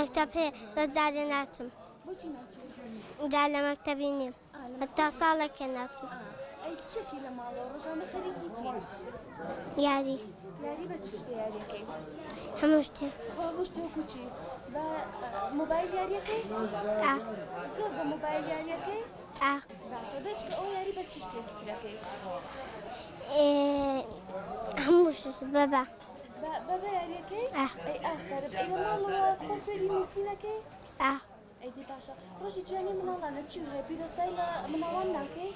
مەکتەب هەیە بەس جارێ ناچم. بۆچی ناچی؟ جا لە مەکتەبی نیم. هەتا ساڵێکە ناچم. ئەی چێکی لە ماڵەوە ڕۆژانە خەریکی چیت؟ یاری. یاری بە چ شتێ یاریەکەی؟ هەموو شتێک. بۆ هەموو شتێ وەکو چی؟ بە مۆبایل یاریەکەی؟ ئا. زۆر بە مۆبایل یاریەکەی؟ ئا. باشە بێجگە ئەو یاری بە چ شتێکی ترەکەی؟ هەموو شت بە بە. بە بە یاریەکەی؟ ئا. ئەی ئافەرم. ئەی لە ماڵەوە خۆ فێری نووسینەکەی؟ ئا. ئەی دی باشە ڕۆژی جیهانی مناڵانە چی هەیە پیرۆزبایی لە مناڵان ناکەی؟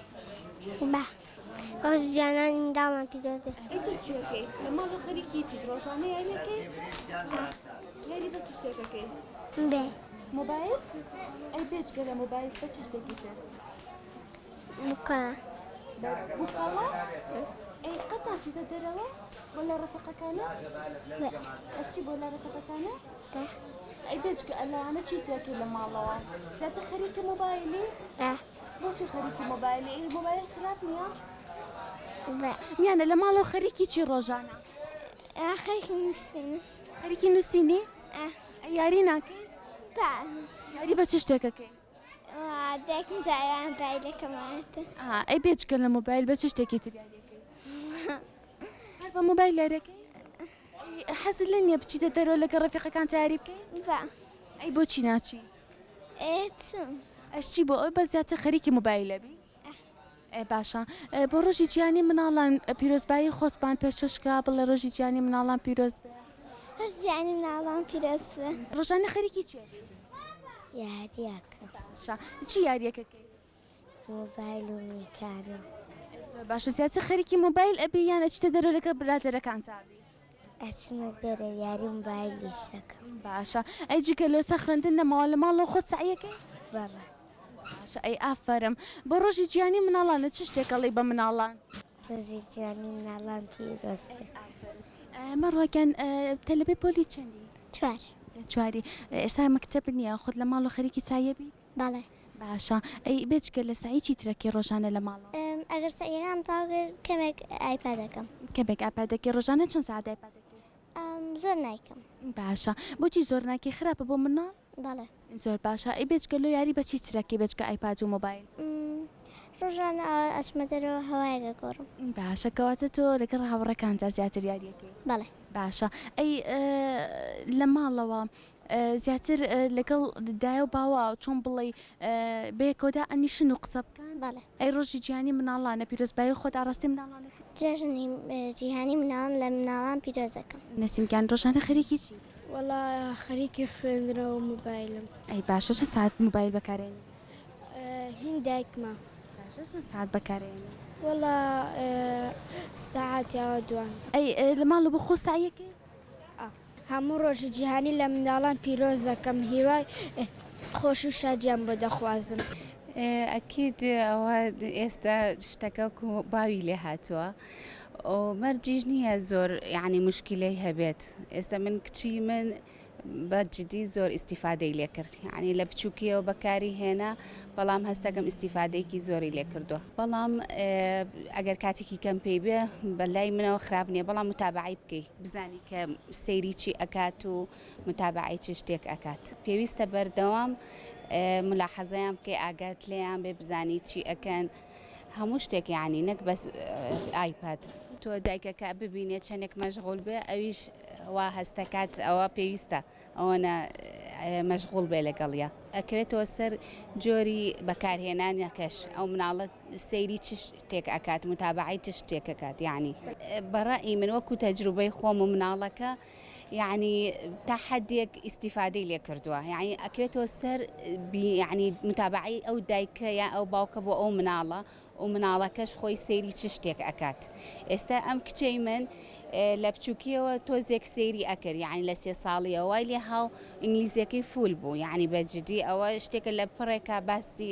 با ڕۆژی جیهانی منداڵان پیرۆز بێ. ئەی تۆ چیەکەی لە ماڵەوە خەریکی چیت ڕۆژانە یاریەکەی؟ یاری بە چ شتێکەکەی؟ بێ. مۆبایل؟ ئەی بێجگە لە مۆبایل بە چ شتێکی تر؟ بوکەڵە. بە بوکەڵە؟ ئەی قەت ناچیتە دەرەوە بۆ لای ڕەفیقەکانت؟ بێ. ئەشچی بۆ لای ڕەفیقەکانت؟ بێ. ئەی بێجگە ئەلانە چی تێکەی لە ماڵەوە؟ زیاتر خەریکی مۆبایلی؟ ئا. بۆچی خەریکی مۆبایلی؟ ئەی مۆبایل خراپ نییە؟ بێ. میانە لە ماڵەوە خەریکی چی ڕۆژانە؟ ئا خەریکی نووسینم. خەریکی نووسینی؟ ئا. ئەی یاری ناکەی؟ با. یاری بە چ شتێکەکەی؟ وا دایکم جاران مۆبایلەکەم ئەهاتە. ئا ئەی بێجگە لە مۆبایل بە چ شتێکی تر یاریەکەی؟ هەر بە مۆبایل یاریەکەی؟ ئەی حەزت لێ نییە بچیتە دەرەوە لەگەڵ ڕەفیقەکانتا یاری بکەی؟ با. ئەی بۆچی ناچی؟ ئێ چم. ئەش چی بۆ ئەوەی بەس زیاتر خەریکی مۆبایلە بی؟ ئێ باشە بۆ ڕۆژی جیهانی مناڵان پیرۆزبایی خۆتمان پێشکەش کە بڵێ ڕۆژی جیهانی مناڵان پیرۆز بێ. ڕۆژی جیهانی مناڵان پیرۆز بێ. ڕۆژانە خەریکی چێ؟ یاریەکە. باشە چی یاریەکەکەی؟ مۆبایل و میکانۆ. زۆر باشە زیاتر خەریکی مۆبایل ئەبی یان ئەچیتە دەرەوە لەگەڵ برادەرەکانتا ئەبی؟ ئەچمە دەرەوە یاری مۆبایلیش دەکەم. باشە ئەی جگە لۆسە خوێندن نەماوە لە ماڵەوە خۆت سەعیەکەی؟ بەڵێ. باشە ئەی ئافەرم. بۆ ڕۆژی جیهانی مناڵانە چ شتێک ئەڵێی بە مناڵان؟ ڕۆژی جیهانی مناڵان پیرۆز بێ. مەڕوا گیان تەلەبەی پۆلی چەندی؟ چوار. چواری ئێستا مەکتەب نییە خۆت لە ماڵەوە خەریکی سایە بیت؟ بەڵێ. باشە ئەی بێجگە لە سەعی چی ترەکەی ڕۆژانە لە ماڵەوە؟ ئەگەر سەعیەکانم تەواو کرد کەمێک ئایپادەکەم. کەمێک ئایپادەکەی ڕۆژانە چەند سەعات ئایپادەکەی؟ زۆر نایکەم. باشە بۆچی زۆر ناکەی خراپە بۆ مناڵ؟ بەڵێ. زۆر باشە ئەی بێجگە لۆ یاری بە چی ترەکەی بێجگە ئایپاد و مۆبایل؟ ڕۆژانە ئەچمە دەرەوە هەوایەک ئەگۆڕم. باشە کەواتە تۆ لەگەڵ هاوڕێکانتا زیاتر یاریەکەی؟ بەڵێ. باشە ئەی لە ماڵەوە زیاتر لەگەڵ دایە و باوە چۆن بڵێی بەیەکەوە دائەنیشن و قسە بکەن؟ بەڵێ. ئەی ڕۆژی جیهانی مناڵانە پیرۆزبایی خۆت ئاڕاستەی مناڵان دەکەی؟ جەژنی جیهانی مناڵان لە مناڵان پیرۆز دەکەم. نەسیم گیان ڕۆژانە خەریکی چیت؟ وەڵا خەریکی خوێندنەوە و مۆبایلم. ئەی باشە چەند سەعات مۆبایل بەکارئێنی؟ هین دایکمە. باشە چەند سەعات بەکارئێنی؟ وەڵا سەعات یاوە دوان. ئەی لە ماڵەوە بۆ خۆت سەعیەکەی؟ ئا. هەموو ڕۆژی جیهانی لە منداڵان پیرۆز دەکەم هیوای خۆشی و شادیان بۆ دەخوازم. ئەکید ئەوە ئێستا شتەکە وەکو باوی لێ هاتووە و مەرجیش نییە زۆر یعنی مشکلەی هەبێت ئێستا من کچی من بە جدی زۆر ئیسیفادەی لێ کرد یعنی لە بچووکیەوە بەکاری هێنا بەڵام هەستەکەم ئیسیفادەیەکی زۆری لێ کردووە بەڵام ئەگەر کاتێکی کەم پێی بێ بە لای منەوە خراپ نییە بەڵام متابعی بکەی بزانی کە سەیری چی ئەکات و متابەعەی چ شتێک ئەکات پێویستە بەردەوام ملاحەزەیان بکەی ئاگات لێیان بێ بزانی چی ئەکەن هەموو شتێک یعنی نەک بەس ئایپاد تۆ دایکەکە ببینێ چەندێک مەشغول بێ ئەویش وا هەستەکات ئەوە پێویستە ئەوەنە مەشغوڵ بێ لەگەڵیا. ئەکەوێتەوە سەر جۆری بەکارهێنانەکەش ئەو مناڵە سەیری چ شتێک ئەکات متابەعەی چ شتێک ئەکات یانی بە ڕەئی من وەکو تەجروبەی خۆم و مناڵەکە یانی تا حەدێک ئیستیفادەی لێ کردووە یانی ئەکەوێتەوە سەر یانی متابەعەی ئەو دایکە یا ئەو باوکە بۆ ئەو مناڵە و مناڵەکەش خۆی سەیری چ شتێک ئەکات ئێستا ئەم کچەی من لە بچووکیەوە تۆزێک سەیری ئەکرد یعنی لە سێ ساڵیەوە وای لێ هاو ئینگلیزیەکەی full بوو یعنی بە جدی ئەوە شتێکە لە پڕێکا باسی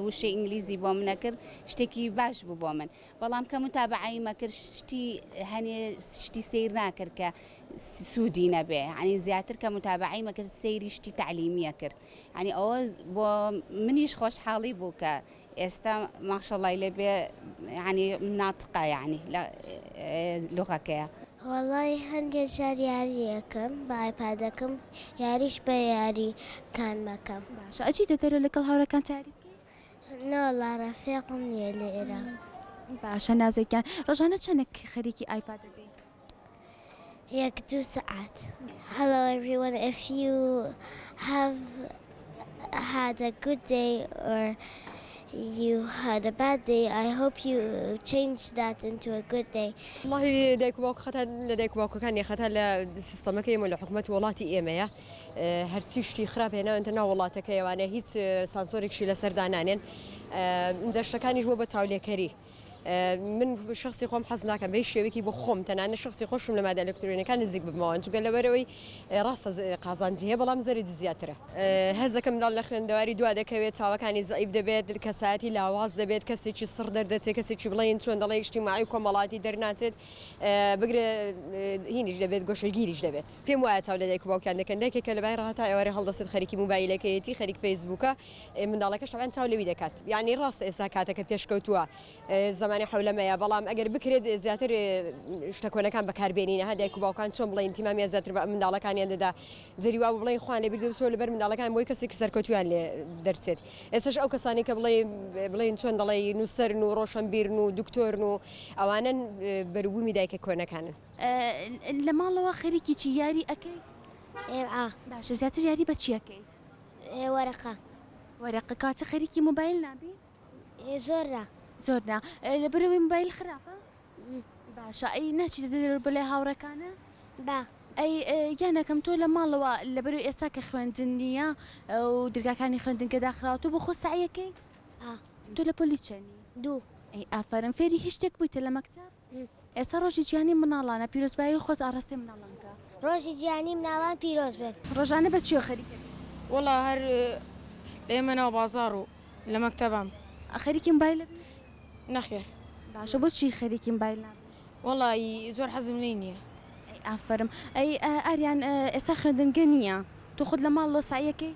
وشەی ئینگلیزی بۆ منە کرد شتێکی باش بوو بۆ من بەڵام کە متابعەی مەکرد شتی هەنێ شتی سەیر ناکرد کە سوودی نەبێ یعنی زیاتر کە متابعەی مەکرد سەیری شتی تەعلیمیە کرد یعنی ئەوە بۆ منیش خۆشحاڵی بوو کە ئێستا ماشەڵای لێ بێ یانی ناتقە یانی لە لوغەکەیە. وەڵای هەندێ جار یاری ئەکەم بە ئایپادەکەم یاریش بە یاری کانمەکەم. باشە ئەچیتە دەرەوە لەگەڵ هاوڕێکانتا یاری بکەی؟ نەوەڵا ڕەفیقم نییە لێرە. باشە نازێ گیان ڕۆژانە چەنێک خەریکی ئایپاد ئەبی؟ یەک دوو سەعات. Hello everyone if you have had a good day or you had a bad day I hope you change that into a good day. وەڵاهی دایک و باوک خەتا لە دایک و باوکەکان نیە خەتا لە سیستەمەکەی ئێمە لە حکومەت وڵاتی ئێمەیە هەرچی شتی خراپ هێناوێنتە ناو وڵاتەکەیەوانە هیچ سانسۆرێکشی لەسەر دانانێن ئینجا شتەکانیش بۆ بە چاولێکەری من شخصی خۆم حەز ناکەم بە هیچ شێوەیەکی بۆ خۆم تەنانەت شخصی خۆشم لە مادە ئەلکترۆنیەکان نزیک ببمەوە چونکە لەبەرئەوەی ڕاستە قازانجی هەیە بەڵام زەرەری زیاترە. هەست دەکەم منداڵ لە خوێندەواری دوا دەکەوێت، چاوەکانی زەعیف دەبێت، کەسایەتی لاواز دەبێت، کەسێکی سڕ دەردەچێت، کەسێکی بڵێین چۆن دەڵێ ئیجتیماعی و کۆمەڵاتی دەرناچێت، بگرە هینیش دەبێت گۆشەگیریش دەبێت. پێم وایە چاو لە دایک و باوکیان دەکەن، دایکێک کە لە بای ڕا تا ئێوارێ هەڵدەستێت خەریکی موبایلەکەیەتی، خەریک فەیسبووکە، منداڵەکەش تەبعەن چاو لەوی دەکات. یانی ڕاستە ئێستا کاتەکە پێشکەوتووە، زەمانی حەولەمەیە، بەڵام ئەگەر بکرێت زیاتر شتە کۆنەکان بەکار بێنین، ها دایک و باوکان چۆن بڵێین ئیهتیمامیان زیاتر بە منداڵەکانیان دەدا، جاری وا بوو بڵێین خۆیان لەبیر دەچووە لەبەر منداڵەکان بۆی کەسێکی سەرکەوتوویان لێ دەرچێت. ئێستاش ئەو کەسانەی کە بڵێ بڵێین چۆن دەڵێی نووسەرن و ڕۆشەنبیرن و دکتۆرن و ئەوانەن بەروبوومی دایکە کۆنەکانن. لە ماڵەوە خەریکی چی یاری ئەکەیت؟ ئا. باشە زیاتر یاری بە چی ئەکەیت؟ وەرەقە. وەرەقە کاتە خەریکی مۆبایل نابی؟ زۆر نا. زۆر نا لەبەرئەوەی مۆبایل خراپە؟ باشە ئەی ناچیتە دەرەوە بەلای هاوڕێکانە؟ با. ئەی گیانەکەم تۆ لە ماڵەوە لەبەرئەوەی ئێستا کە خوێندن نییە و درگاکانی خوێندنگە داخراوە تۆ بۆ خۆت سەعیەکەیت؟ ئا. تۆ لە پۆلی چەنی؟ دوو. ئەی ئافەرم فێری هیچ شتێک بوویتە لە مەکتەب؟ ئێستا ڕۆژی جیهانی مناڵانە پیرۆزبایی خۆت ئاڕاستەی مناڵان کە. ڕۆژی جیهانی مناڵان پیرۆز بێت. ڕۆژانە بە چیەوە خەریکە بی؟ وەڵا هەر لە ئێمە ناو بازاڕ و لە مەکتەبام. خەریکی مبایلە بی؟ نەخێر. باشە بۆچی خەریکی مبایل نابی؟ وەڵایی زۆر حەزم لێی نییە. ئەی ئافەرم. ئەی ئاریان ئێستا خوێندنگە نییە تۆ خۆت لە ماڵەوە سەعیەکەی؟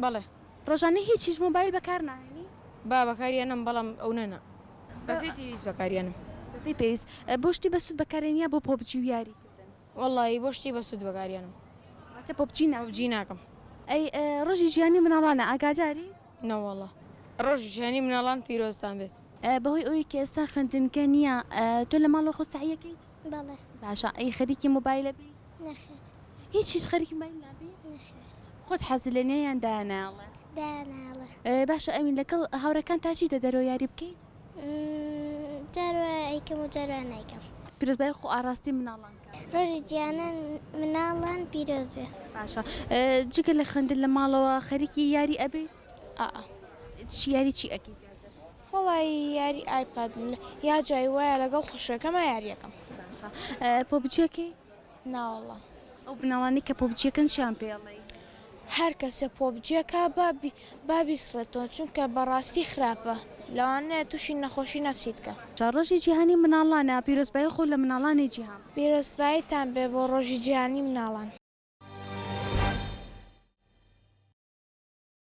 بەڵێ. ڕۆژانە هیچ هیچ مۆبایل بەکار ناهێنی؟ با بەکاریەنم بەڵام ئەونە نا. بەپێی پێویست بەکاریەنم. بەپێی پێویست. بۆ شتی بەسوود بەکارێنی یا بۆ پۆبجی و یاری کردن؟ وەڵایی بۆ شتی بەسوود بەکاریەنم. واتە پۆبجی ناکەی؟ پۆبجی ناکەم. ئەی ڕۆژی جیهانی مناڵانە ئاگاداریت؟ نەوەڵا. ڕۆژی جیهانی مناڵان پیرۆزتان بێت. بەهۆی ئەوەی کە ئێستا خوێندنگە نییە تۆ لە ماڵەوە خۆت سەعیەکەیت؟ بەڵێ. باشە ئەی خەریکی مۆبایلە بی؟ نەخێر. هیچ هیچ خەریکی مۆبایل نابی؟ نەخێر. خۆت حەزت لێ نییە یان دایان نایەڵێ؟ دایان نایەڵێ. باشە ئەمین لەگەڵ هاوڕێکان تا چیتە دەرەوە یاری بکەیت؟ جار وایە ئەیکەم و جار وایە نایکەم. پیرۆزبایی خۆ ئاڕاستەی مناڵان کە. ڕۆژی جیهانی مناڵان پیرۆز بێ. باشە جگە لە خوێندن لە ماڵەوە خەریکی یاری ئەبیت؟ ئا. چی یاری چی ئەکەی زیاتر؟ وەڵایی یاری ئایپاد یا جای وایە لەگەڵ خوشکەکەما یاری ئەکەم. باشە پۆبجی ئەکەی؟ ناوەڵا. ئەو مناڵانەی کە پۆبجیەکەن چیان پێ ئەڵێی؟ هەر کەسێ پۆبجیەکا با با بیسڕێتەوە چونکە بەڕاستی خراپە لەوانەیە توشی نەخۆشی نەفسیت کە. جا ڕۆژی جیهانی مناڵانە پیرۆزبایی خۆ لە مناڵانی جیهان. پیرۆزباییتان بێ بۆ ڕۆژی جیهانی مناڵان.